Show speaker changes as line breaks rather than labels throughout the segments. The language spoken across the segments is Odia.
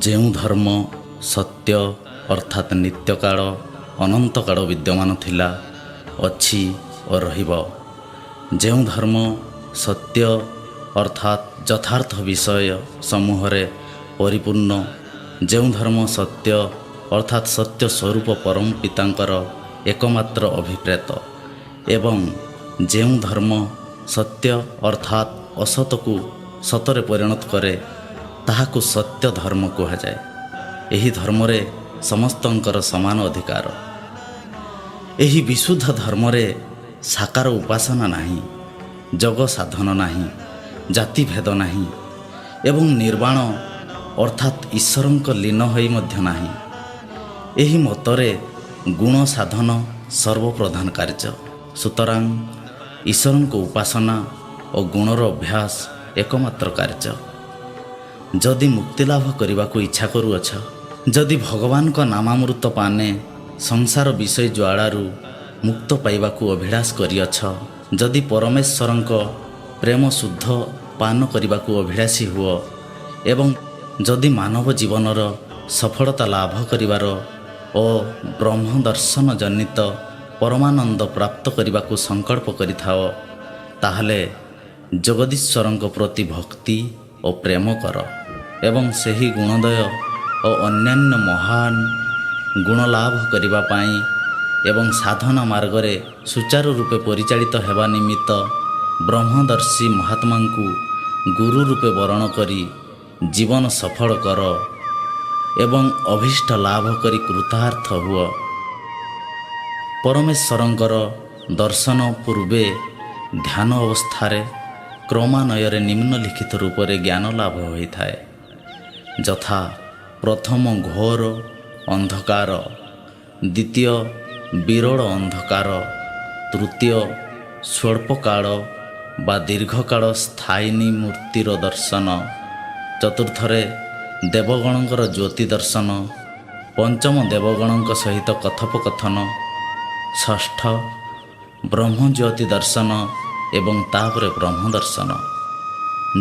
ଯେଉଁ ଧର୍ମ ସତ୍ୟ ଅର୍ଥାତ୍ ନିତ୍ୟକାଳ ଅନନ୍ତକାଳ ବିଦ୍ୟମାନ ଥିଲା, ଅଛି ଓ ରହିବ, ଯେଉଁ ଧର୍ମ ସତ୍ୟ ଅର୍ଥାତ୍ ଯଥାର୍ଥ ବିଷୟ ସମୂହରେ ପରିପୂର୍ଣ୍ଣ, ଯେଉଁ ଧର୍ମ ସତ୍ୟ ଅର୍ଥାତ୍ ସତ୍ୟ ସ୍ୱରୂପ ପରମ ପିତାଙ୍କର ଏକମାତ୍ର ଅଭିପ୍ରେତ ଏବଂ ଯେଉଁ ଧର୍ମ ସତ୍ୟ ଅର୍ଥାତ୍ ଅସତକୁ ସତରେ ପରିଣତ କରେ, ତାହାକୁ ସତ୍ୟ ଧର୍ମ କୁହାଯାଏ। ଏହି ଧର୍ମରେ ସମସ୍ତଙ୍କର ସମାନ ଅଧିକାର। ଏହି ବିଶୁଦ୍ଧ ଧର୍ମରେ ସାକାର ଉପାସନା ନାହିଁ, ଯୋଗ ସାଧନ ନାହିଁ, ଜାତିଭେଦ ନାହିଁ ଏବଂ ନିର୍ବାଣ ଅର୍ଥାତ୍ ଈଶ୍ୱରଙ୍କ ଲୀନ ହୋଇ ମଧ୍ୟ ନାହିଁ। ଏହି ମତରେ ଗୁଣ ସାଧନ ସର୍ବପ୍ରଧାନ କାର୍ଯ୍ୟ। ସୁତରାଂ ଈଶ୍ୱରଙ୍କ ଉପାସନା ଓ ଗୁଣର ଅଭ୍ୟାସ ଏକମାତ୍ର କାର୍ଯ୍ୟ। ଯଦି ମୁକ୍ତିଲାଭ କରିବାକୁ ଇଚ୍ଛା କରୁଅଛ, ଯଦି ଭଗବାନଙ୍କ ନାମାମୃତ ପାନେ ସଂସାର ବିଷୟ ଜ୍ୱାଳାରୁ ମୁକ୍ତ ପାଇବାକୁ ଅଭିଳାଷ କରିଅଛ, ଯଦି ପରମେଶ୍ୱରଙ୍କ ପ୍ରେମ ଶୁଦ୍ଧ ପାନ କରିବାକୁ ଅଭିଳାଷୀ ହୁଅ ଏବଂ ଯଦି ମାନବ ଜୀବନର ସଫଳତା ଲାଭ କରିବାର ଓ ବ୍ରହ୍ମ ଦର୍ଶନ ଜନିତ ପରମାନନ୍ଦ ପ୍ରାପ୍ତ କରିବାକୁ ସଂକଳ୍ପ କରିଥାଅ, ତାହେଲେ ଜଗଦୀଶ୍ୱରଙ୍କ ପ୍ରତି ଭକ୍ତି ଓ ପ୍ରେମ କର ଏବଂ ସେହି ଗୁଣୋଦୟ ଓ ଅନ୍ୟାନ୍ୟ ମହାନ ଗୁଣ ଲାଭ କରିବା ପାଇଁ ଏବଂ ସାଧନା ମାର୍ଗରେ ସୁଚାରୁ ରୂପେ ପରିଚାଳିତ ହେବା ନିମିତ୍ତ ବ୍ରହ୍ମଦର୍ଶୀ ମହାତ୍ମାଙ୍କୁ ଗୁରୁ ରୂପେ ବରଣ କରି ଜୀବନ ସଫଳ କର ଏବଂ ଅଭୀଷ୍ଟ ଲାଭ କରି କୃତାର୍ଥ ହୁଅ। ପରମେଶ୍ୱରଙ୍କର ଦର୍ଶନ ପୂର୍ବେ ଧ୍ୟାନ ଅବସ୍ଥାରେ କ୍ରମାନ୍ୱୟରେ ନିମ୍ନଲିଖିତ ରୂପରେ ଜ୍ଞାନ ଲାଭ ହୋଇଥାଏ, ଯଥା ପ୍ରଥମ ଘୋର ଅନ୍ଧକାର, ଦ୍ୱିତୀୟ ବିରଳ ଅନ୍ଧକାର, ତୃତୀୟ ସ୍ୱଳ୍ପକାଳ ବା ଦୀର୍ଘକାଳ ସ୍ଥାୟିନୀ ମୂର୍ତ୍ତିର ଦର୍ଶନ, ଚତୁର୍ଥରେ ଦେବଗଣଙ୍କର ଜ୍ୟୋତି ଦର୍ଶନ, ପଞ୍ଚମ ଦେବଗଣଙ୍କ ସହିତ କଥୋପକଥନ, ଷଷ୍ଠ ବ୍ରହ୍ମଜ୍ୟୋତି ଦର୍ଶନ ଏବଂ ତାପରେ ବ୍ରହ୍ମ ଦର୍ଶନ।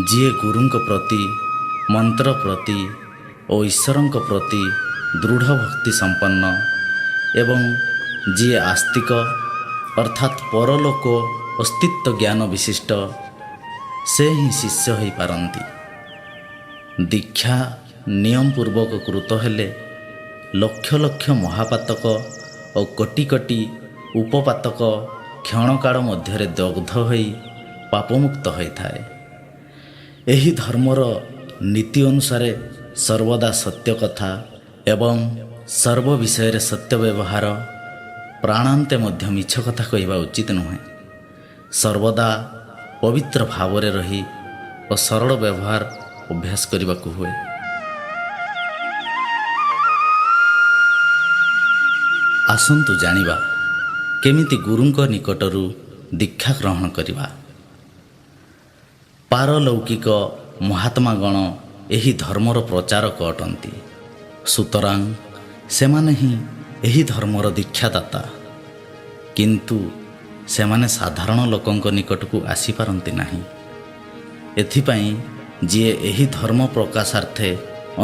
ଯିଏ ଗୁରୁଙ୍କ ପ୍ରତି, ମନ୍ତ୍ର ପ୍ରତି ଓ ଈଶ୍ୱରଙ୍କ ପ୍ରତି ଦୃଢ଼ ଭକ୍ତି ସମ୍ପନ୍ନ ଏବଂ ଯିଏ ଆସ୍ତିକ ଅର୍ଥାତ୍ ପରଲୋକ ଅସ୍ତିତ୍ୱ ଜ୍ଞାନ ବିଶିଷ୍ଟ, ସେ ହିଁ ଶିଷ୍ୟ ହୋଇପାରନ୍ତି। ଦୀକ୍ଷା ନିୟମ ପୂର୍ବକ କୃତ ହେଲେ ଲକ୍ଷ ଲକ୍ଷ ମହାପାତକ ଓ କୋଟି କୋଟି ଉପପାତକ କ୍ଷଣକାଳ ମଧ୍ୟରେ ଦଗ୍ଧ ହୋଇ ପାପମୁକ୍ତ ହୋଇଥାଏ। ଏହି ଧର୍ମର ନୀତି ଅନୁସାରେ ସର୍ବଦା ସତ୍ୟ କଥା ଏବଂ ସର୍ବ ବିଷୟରେ ସତ୍ୟ ବ୍ୟବହାର, ପ୍ରାଣାନ୍ତେ ମଧ୍ୟ ମିଛ କଥା କହିବା ଉଚିତ ନୁହେଁ। ସର୍ବଦା ପବିତ୍ର ଭାବରେ ରହି ଓ ସରଳ ବ୍ୟବହାର ଅଭ୍ୟାସ କରିବାକୁ ହୁଏ। ଆସନ୍ତୁ ଜାଣିବା କେମିତି ଗୁରୁଙ୍କ ନିକଟରୁ ଦୀକ୍ଷା ଗ୍ରହଣ କରିବା। ପାରଲୌକିକ ମହାତ୍ମାଗଣ ଏହି ଧର୍ମର ପ୍ରଚାରକ ଅଟନ୍ତି, ସୁତରାଂ ସେମାନେ ହିଁ ଏହି ଧର୍ମର ଦୀକ୍ଷାଦାତା। କିନ୍ତୁ ସେମାନେ ସାଧାରଣ ଲୋକଙ୍କ ନିକଟକୁ ଆସିପାରନ୍ତି ନାହିଁ। ଏଥିପାଇଁ ଯିଏ ଏହି ଧର୍ମ ପ୍ରକାଶାର୍ଥେ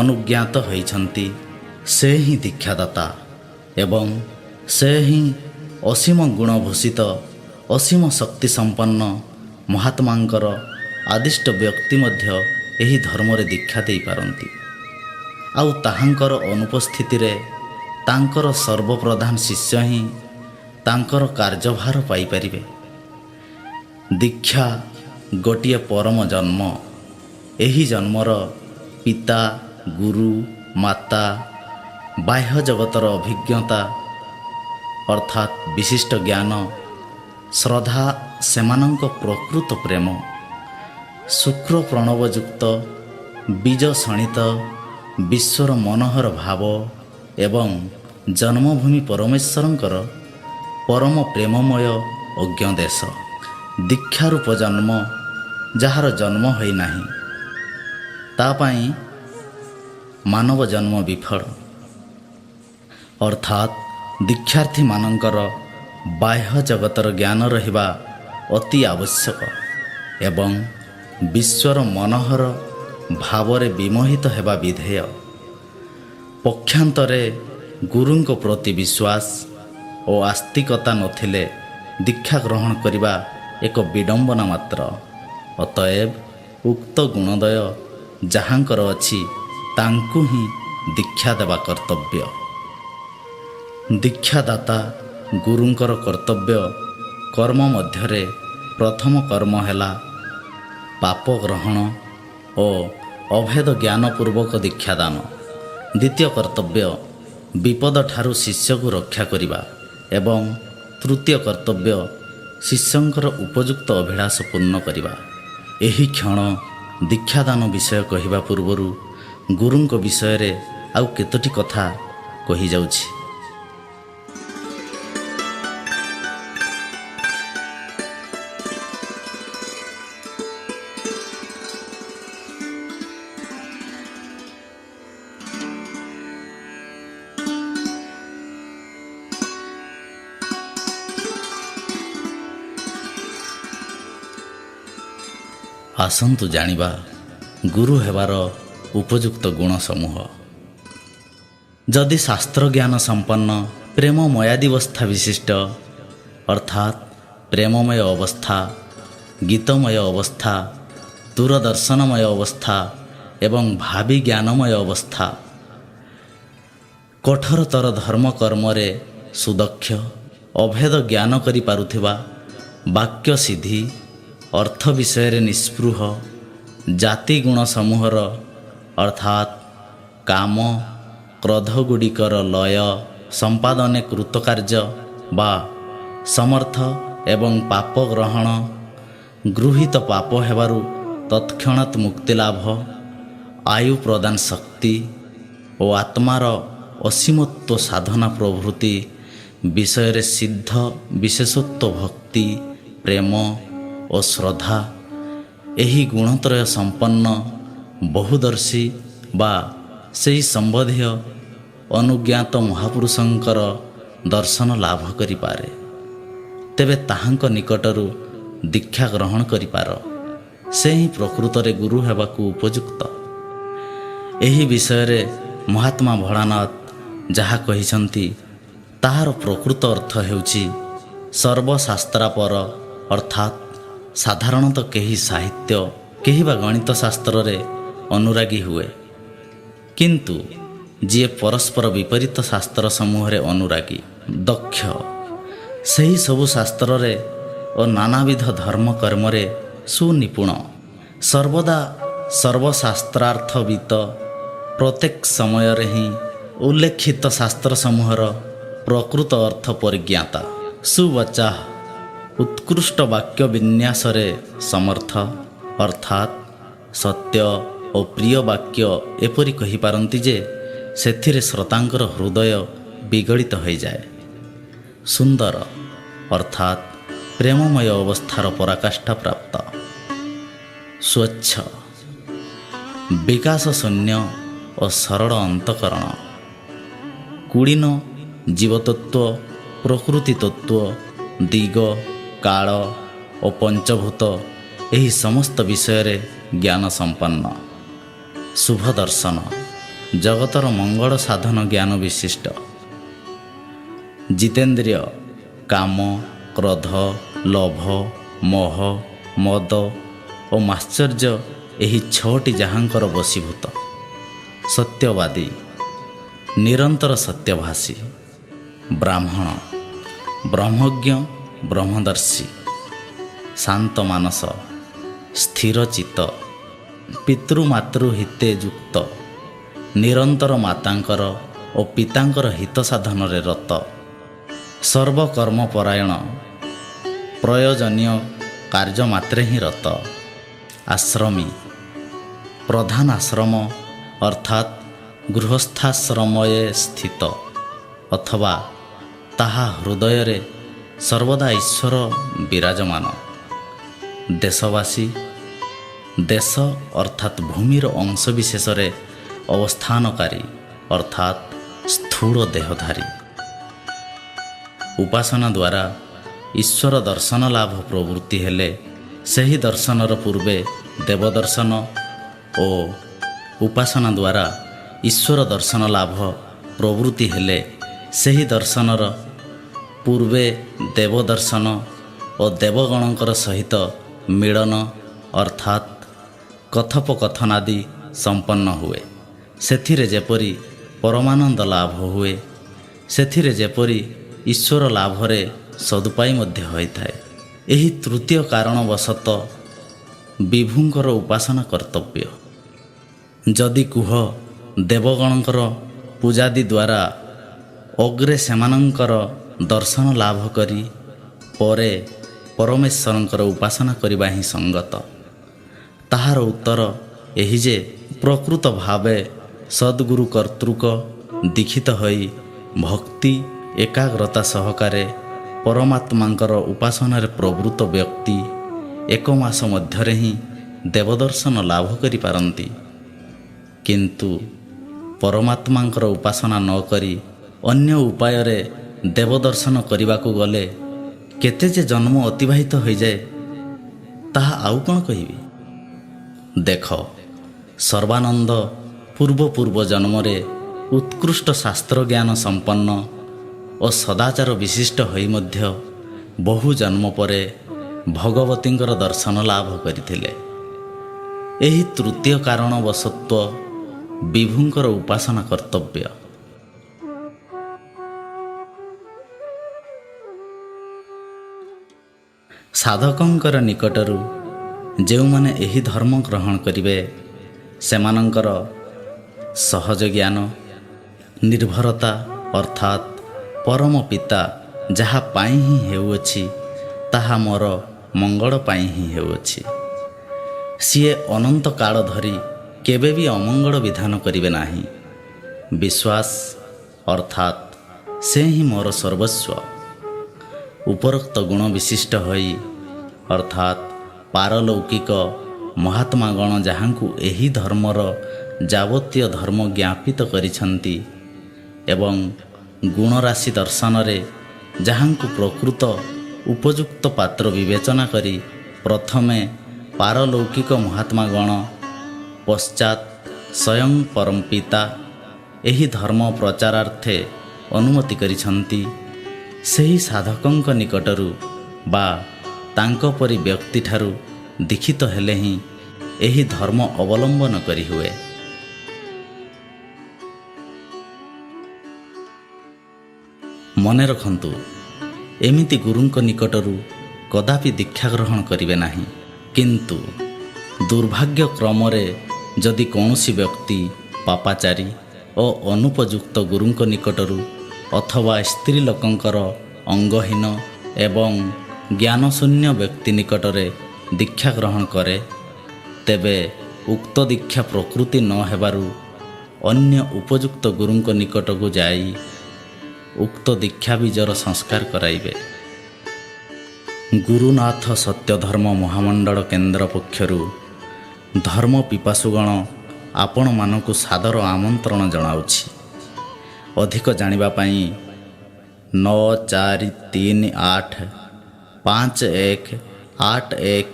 ଅନୁଜ୍ଞାତ ହୋଇଛନ୍ତି, ସେ ହିଁ ଦୀକ୍ଷାଦାତା ଏବଂ ସେ ହିଁ ଅସୀମ ଗୁଣଭୂଷିତ ଅସୀମ ଶକ୍ତି ସମ୍ପନ୍ନ ମହାତ୍ମାଙ୍କର ଆଦିଷ୍ଟ ବ୍ୟକ୍ତି ମଧ୍ୟ ଏହି ଧର୍ମରେ ଦୀକ୍ଷା ଦେଇପାରନ୍ତି। ଆଉ ତାହାଙ୍କର ଅନୁପସ୍ଥିତିରେ ତାଙ୍କର ସର୍ବପ୍ରଧାନ ଶିଷ୍ୟ ହିଁ ତାଙ୍କର କାର୍ଯ୍ୟଭାର ପାଇପାରିବେ। ଦୀକ୍ଷା ଗୋଟିଏ ପରମ ଜନ୍ମ। ଏହି ଜନ୍ମର ପିତା, ଗୁରୁ, ମାତା, ବାହ୍ୟ ଜଗତର ଅଭିଜ୍ଞତା ଅର୍ଥାତ୍ ବିଶିଷ୍ଟ ଜ୍ଞାନ, ଶ୍ରଦ୍ଧା ସେମାନଙ୍କ ପ୍ରକୃତ ପ୍ରେମ। ଶୁକ୍ର ପ୍ରଣବଯୁକ୍ତ ବୀଜ ଶଣିତ ବିଶ୍ୱର ମନୋହର ଭାବ ଏବଂ ଜନ୍ମଭୂମି ପରମେଶ୍ୱରଙ୍କର ପରମ ପ୍ରେମମୟ ଅଜ୍ଞଦେଶ। ଦୀକ୍ଷାରୂପ ଜନ୍ମ ଯାହାର ଜନ୍ମ ହୋଇନାହିଁ, ତା ପାଇଁ ମାନବ ଜନ୍ମ ବିଫଳ। ଅର୍ଥାତ୍ ଦୀକ୍ଷାର୍ଥୀମାନଙ୍କର ବାହ୍ୟ ଜଗତର ଜ୍ଞାନ ରହିବା ଅତି ଆବଶ୍ୟକ ଏବଂ ବିଶ୍ୱର ମନୋହର ଭାବରେ ବିମୋହିତ ହେବା ବିଧେୟ। ପକ୍ଷାନ୍ତରେ ଗୁରୁଙ୍କ ପ୍ରତି ବିଶ୍ୱାସ ଓ ଆସ୍ତିକତା ନଥିଲେ ଦୀକ୍ଷା ଗ୍ରହଣ କରିବା ଏକ ବିଡ଼ମ୍ବନା ମାତ୍ର। ଅତଏବ ଉକ୍ତ ଗୁଣୋଦୟ ଯାହାଙ୍କର ଅଛି, ତାଙ୍କୁ ହିଁ ଦୀକ୍ଷା ଦେବା କର୍ତ୍ତବ୍ୟ। ଦୀକ୍ଷାଦାତା ଗୁରୁଙ୍କର କର୍ତ୍ତବ୍ୟ କର୍ମ ମଧ୍ୟରେ ପ୍ରଥମ କର୍ମ ହେଲା ପାପ ଗ୍ରହଣ ଓ ଅଭେଦ ଜ୍ଞାନପୂର୍ବକ ଦୀକ୍ଷାଦାନ। ଦ୍ୱିତୀୟ କର୍ତ୍ତବ୍ୟ ବିପଦଠାରୁ ଶିଷ୍ୟକୁ ରକ୍ଷା କରିବା ଏବଂ ତୃତୀୟ କର୍ତ୍ତବ୍ୟ ଶିଷ୍ୟଙ୍କର ଉପଯୁକ୍ତ ଅଭିଳାଷ ପୂର୍ଣ୍ଣ କରିବା। ଏହି କ୍ଷଣ ଦୀକ୍ଷାଦାନ ବିଷୟ କହିବା ପୂର୍ବରୁ ଗୁରୁଙ୍କ ବିଷୟରେ ଆଉ କେତୋଟି କଥା କହିଯାଉଛି। ଆସନ୍ତୁ ଜାଣିବା ଗୁରୁ ହେବାର ଉପଯୁକ୍ତ ଗୁଣ ସମୂହ। ଯଦି ଶାସ୍ତ୍ର ଜ୍ଞାନ ସମ୍ପନ୍ନ, ପ୍ରେମମୟାଦିବସ୍ଥା ବିଶିଷ୍ଟ, ଅର୍ଥାତ୍ ପ୍ରେମମୟ ଅବସ୍ଥା, ଗୀତମୟ ଅବସ୍ଥା, ଦୂରଦର୍ଶନମୟ ଅବସ୍ଥା ଏବଂ ଭାବି ଜ୍ଞାନମୟ ଅବସ୍ଥା, କଠୋରତର ଧର୍ମ କର୍ମରେ ସୁଦକ୍ଷ, ଅଭେଦ ଜ୍ଞାନ କରିପାରୁଥିବା, ବାକ୍ୟ ସିଦ୍ଧି, ଅର୍ଥ ବିଷୟରେ ନିସ୍ପୃହ, ଜାତି ଗୁଣ ସମୂହର ଅର୍ଥାତ୍ କାମ କ୍ରୋଧଗୁଡ଼ିକର ଲୟ ସମ୍ପାଦନେ କୃତକାର୍ଯ୍ୟ ବା ସମର୍ଥ ଏବଂ ପାପ ଗ୍ରହଣ, ଗୃହୀତ ପାପ ହେବାରୁ ତତ୍କ୍ଷଣାତ୍ ମୁକ୍ତିଲାଭ, ଆୟୁ ପ୍ରଦାନ ଶକ୍ତି ଓ ଆତ୍ମାର ଅସୀମତ୍ୱ ସାଧନା ପ୍ରଭୃତି ବିଷୟରେ ସିଦ୍ଧ ବିଶେଷତ୍ୱ ଭକ୍ତି, ପ୍ରେମ ଓ ଶ୍ରଦ୍ଧା, ଏହି ଗୁଣତ୍ରୟ ସମ୍ପନ୍ନ ବହୁଦର୍ଶୀ ବା ସେହି ସମ୍ବନ୍ଧୀୟ ଅନୁଜ୍ଞାତ ମହାପୁରୁଷଙ୍କର ଦର୍ଶନ ଲାଭ କରିପାରେ, ତେବେ ତାହାଙ୍କ ନିକଟରୁ ଦୀକ୍ଷା ଗ୍ରହଣ କରିପାର। ସେ ହିଁ ପ୍ରକୃତରେ ଗୁରୁ ହେବାକୁ ଉପଯୁକ୍ତ। ଏହି ବିଷୟରେ ମହାତ୍ମା ଭୋଳାନାଥ ଯାହା କହିଛନ୍ତି, ତାହାର ପ୍ରକୃତ ଅର୍ଥ ହେଉଛି ସର୍ବଶାସ୍ତ୍ରାପର, ଅର୍ଥାତ୍ ସାଧାରଣତଃ କେହି ସାହିତ୍ୟ, କେହି ବା ଗଣିତ ଶାସ୍ତ୍ରରେ ଅନୁରାଗୀ ହୁଏ, କିନ୍ତୁ ଯିଏ ପରସ୍ପର ବିପରୀତ ଶାସ୍ତ୍ର ସମୂହରେ ଅନୁରାଗୀ, ଦକ୍ଷ ସେହି ସବୁ ଶାସ୍ତ୍ରରେ ଓ ନାନାବିଧ ଧର୍ମ କର୍ମରେ ସୁନିପୁଣ, ସର୍ବଦା ସର୍ବଶାସ୍ତ୍ରାର୍ଥବିତ, ପ୍ରତ୍ୟେକ ସମୟରେ ହିଁ ଉଲ୍ଲେଖିତ ଶାସ୍ତ୍ର ସମୂହର ପ୍ରକୃତ ଅର୍ଥ ପରିଜ୍ଞାତା, ସୁବଚାହ, ଉତ୍କୃଷ୍ଟ ବାକ୍ୟ ବିନ୍ୟାସରେ ସମର୍ଥ, ଅର୍ଥାତ୍ ସତ୍ୟ ଓ ପ୍ରିୟ ବାକ୍ୟ ଏପରି କହିପାରନ୍ତି ଯେ ସେଥିରେ ଶ୍ରୋତାଙ୍କର ହୃଦୟ ବିଗଳିତ ହୋଇଯାଏ, ସୁନ୍ଦର, ଅର୍ଥାତ୍ ପ୍ରେମମୟ ଅବସ୍ଥାର ପରାକାଷ୍ଠା ପ୍ରାପ୍ତ, ସ୍ୱଚ୍ଛ, ବିକାଶ ଶୂନ୍ୟ ଓ ସରଳ ଅନ୍ତଃକରଣ, କୁଳୀନ, ଜୀବତତ୍ତ୍ୱ, ପ୍ରକୃତି ତତ୍ତ୍ୱ, ଦିଗ, କାଳ ଓ ପଞ୍ଚଭୂତ ଏହି ସମସ୍ତ ବିଷୟରେ ଜ୍ଞାନ ସମ୍ପନ୍ନ, ଶୁଭ ଦର୍ଶନ, ଜଗତର ମଙ୍ଗଳ ସାଧନ ଜ୍ଞାନ ବିଶିଷ୍ଟ, ଜିତେନ୍ଦ୍ରିୟ, କାମ, କ୍ରୋଧ, ଲୋଭ, ମୋହ, ମଦ ଓ ମାତ୍ସର୍ଯ୍ୟ ଏହି ଛଅଟି ଯାହାଙ୍କର ବଶୀଭୂତ, ସତ୍ୟବାଦୀ, ନିରନ୍ତର ସତ୍ୟଭାଷୀ, ବ୍ରାହ୍ମଣ, ବ୍ରହ୍ମଜ୍ଞ, ବ୍ରହ୍ମଦର୍ଶୀ, ଶାନ୍ତ ମାନସ, ସ୍ଥିର ଚିତ୍ତ, ପିତୃମାତୃ ହିତେ ଯୁକ୍ତ, ନିରନ୍ତର ମାତାଙ୍କର ଓ ପିତାଙ୍କର ହିତ ସାଧନରେ ରତ, ସର୍ବକର୍ମପରାୟଣ, ପ୍ରୟୋଜନୀୟ କାର୍ଯ୍ୟ ମାତ୍ରେ ହିଁ ରତ। ଆଶ୍ରମୀ ପ୍ରଧାନ ଆଶ୍ରମ ଅର୍ଥାତ୍ ଗୃହସ୍ଥାଶ୍ରମୟେ ସ୍ଥିତ ଅଥବା ତାହା ହୃଦୟରେ ସର୍ବଦା ଈଶ୍ୱର ବିରାଜମାନ। ଦେଶବାସୀ ଦେଶ ଅର୍ଥାତ୍ ଭୂମିର ଅଂଶବିଶେଷରେ ଅବସ୍ଥାନକାରୀ ଅର୍ଥାତ୍ ସ୍ଥୂଳ ଦେହଧାରୀ। ଉପାସନା ଦ୍ୱାରା ଈଶ୍ୱର ଦର୍ଶନ ଲାଭ ପ୍ରବୃତ୍ତି ହେଲେ ସେହି ଦର୍ଶନର ପୂର୍ବେ ଦେବଦର୍ଶନ ଓ ଉପାସନା ଦ୍ୱାରା ଈଶ୍ୱର ଦର୍ଶନ ଲାଭ ପ୍ରବୃତ୍ତି ହେଲେ ସେହି ଦର୍ଶନର ପୂର୍ବେ ଦେବଦର୍ଶନ ଓ ଦେବଗଣଙ୍କର ସହିତ ମିଳନ ଅର୍ଥାତ୍ କଥୋପକଥନାଦି ସମ୍ପନ୍ନ ହୁଏ। ସେଥିରେ ଯେପରି ପରମାନନ୍ଦ ଲାଭ ହୁଏ, ସେଥିରେ ଯେପରି ଈଶ୍ୱର ଲାଭରେ ସଦୁପାୟ ମଧ୍ୟ ହୋଇଥାଏ। ଏହି ତୃତୀୟ କାରଣବଶତଃ ବିଭୁଙ୍କର ଉପାସନା କର୍ତ୍ତବ୍ୟ। ଯଦି କୁହ ଦେବଗଣଙ୍କର ପୂଜାଦି ଦ୍ୱାରା ଅଗ୍ରେ ସେମାନଙ୍କର ଦର୍ଶନ ଲାଭ କରି ପରେ ପରମେଶ୍ୱରଙ୍କର ଉପାସନା କରିବା ହିଁ ସଙ୍ଗତ, ତାହାର ଉତ୍ତର ଏହି ଯେ ପ୍ରକୃତ ଭାବେ ସଦ୍ଗୁରୁ କର୍ତ୍ତୃକ ଦୀକ୍ଷିତ ହୋଇ ଭକ୍ତି ଏକାଗ୍ରତା ସହକାରେ ପରମାତ୍ମାଙ୍କର ଉପାସନାରେ ପ୍ରବୃତ୍ତ ବ୍ୟକ୍ତି ଏକ ମାସ ମଧ୍ୟରେ ହିଁ ଦେବଦର୍ଶନ ଲାଭ କରିପାରନ୍ତି। କିନ୍ତୁ ପରମାତ୍ମାଙ୍କର ଉପାସନା ନ କରି ଅନ୍ୟ ଉପାୟରେ ଦେବଦର୍ଶନ କରିବାକୁ ଗଲେ କେତେ ଯେ ଜନ୍ମ ଅତିବାହିତ ହୋଇଯାଏ ତାହା ଆଉ କ'ଣ କହିବି। ଦେଖ, ସର୍ବାନନ୍ଦ ପୂର୍ବ ପୂର୍ବ ଜନ୍ମରେ ଉତ୍କୃଷ୍ଟ ଶାସ୍ତ୍ରଜ୍ଞାନ ସମ୍ପନ୍ନ ଓ ସଦାଚାର ବିଶିଷ୍ଟ ହୋଇ ମଧ୍ୟ ବହୁ ଜନ୍ମ ପରେ ଭଗବତୀଙ୍କର ଦର୍ଶନ ଲାଭ କରିଥିଲେ। ଏହି ତୃତୀୟ କାରଣବଶତ୍ଵ ବିଭୁଙ୍କର ଉପାସନା କର୍ତ୍ତବ୍ୟ। ସାଧକଙ୍କର ନିକଟରୁ ଯେଉଁମାନେ ଏହି ଧର୍ମ ଗ୍ରହଣ କରିବେ ସେମାନଙ୍କର ସହଜ ଜ୍ଞାନ, ନିର୍ଭରତା ଅର୍ଥାତ୍ ପରମ ପିତା ଯାହା ପାଇଁ ହିଁ ହେଉଅଛି ତାହା ମୋର ମଙ୍ଗଳ ପାଇଁ ହିଁ ହେଉଅଛି, ସିଏ ଅନନ୍ତ କାଳ ଧରି କେବେ ବି ଅମଙ୍ଗଳ ବିଧାନ କରିବେ ନାହିଁ। ବିଶ୍ୱାସ ଅର୍ଥାତ୍ ସେ ହିଁ ମୋର ସର୍ବସ୍ୱ। ଉପରୋକ୍ତ ଗୁଣ ବିଶିଷ୍ଟ ହୋଇ ଅର୍ଥାତ୍ ପାରଲୌକିକ ମହାତ୍ମାଗଣ ଯାହାଙ୍କୁ ଏହି ଧର୍ମର ଯାବତୀୟ ଧର୍ମ ଜ୍ଞାପିତ କରିଛନ୍ତି ଏବଂ ଗୁଣରାଶି ଦର୍ଶନରେ ଯାହାଙ୍କୁ ପ୍ରକୃତ ଉପଯୁକ୍ତ ପାତ୍ର ବିବେଚନା କରି ପ୍ରଥମେ ପାରଲୌକିକ ମହାତ୍ମାଗଣ ପଶ୍ଚାତ୍ ସ୍ୱୟଂ ପରମପିତା ଏହି ଧର୍ମ ପ୍ରଚାରାର୍ଥେ ଅନୁମତି କରିଛନ୍ତି, ସେହି ସାଧକଙ୍କ ନିକଟରୁ ବା ତାଙ୍କ ପରି ବ୍ୟକ୍ତିଠାରୁ ଦୀକ୍ଷିତ ହେଲେ ହିଁ ଏହି ଧର୍ମ ଅବଲମ୍ବନ କରିହୁଏ। ମନେ ରଖନ୍ତୁ, ଏମିତି ଗୁରୁଙ୍କ ନିକଟରୁ କଦାପି ଦୀକ୍ଷା ଗ୍ରହଣ କରିବେ ନାହିଁ। କିନ୍ତୁ ଦୁର୍ଭାଗ୍ୟକ୍ରମରେ ଯଦି କୌଣସି ବ୍ୟକ୍ତି ପାପାଚାରୀ ଓ ଅନୁପଯୁକ୍ତ ଗୁରୁଙ୍କ ନିକଟରୁ ଅଥବା ସ୍ତ୍ରୀ ଲୋକଙ୍କର ଅଙ୍ଗହୀନ ଏବଂ ଜ୍ଞାନଶୂନ୍ୟ ବ୍ୟକ୍ତି ନିକଟରେ ଦୀକ୍ଷା ଗ୍ରହଣ କରେ, ତେବେ ଉକ୍ତ ଦୀକ୍ଷା ପ୍ରକୃତି ନ ହେବାରୁ ଅନ୍ୟ ଉପଯୁକ୍ତ ଗୁରୁଙ୍କ ନିକଟକୁ ଯାଇ ଉକ୍ତ ଦୀକ୍ଷା ବୀଜର ସଂସ୍କାର କରାଇବେ। ଗୁରୁନାଥ ସତ୍ୟଧର୍ମ ମହାମଣ୍ଡଳ କେନ୍ଦ୍ର ପକ୍ଷରୁ ଧର୍ମ ପିପାସୁଗଣ ଆପଣମାନଙ୍କୁ ସାଦର ଆମନ୍ତ୍ରଣ ଜଣାଉଛି। ଅଧିକ ଜାଣିବା ପାଇଁ 9 4 3 8 5 1 8 1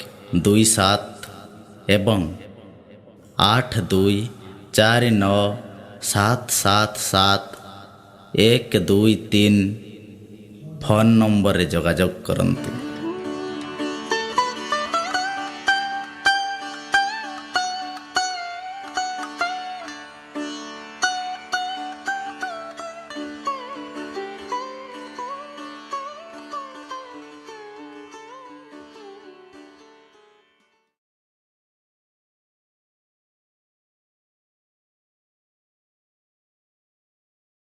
2 7 ଏବଂ 8 2 4 9 7 7 7 1 2 3 ଫୋନ୍ ନମ୍ବରରେ ଯୋଗାଯୋଗ କରନ୍ତୁ।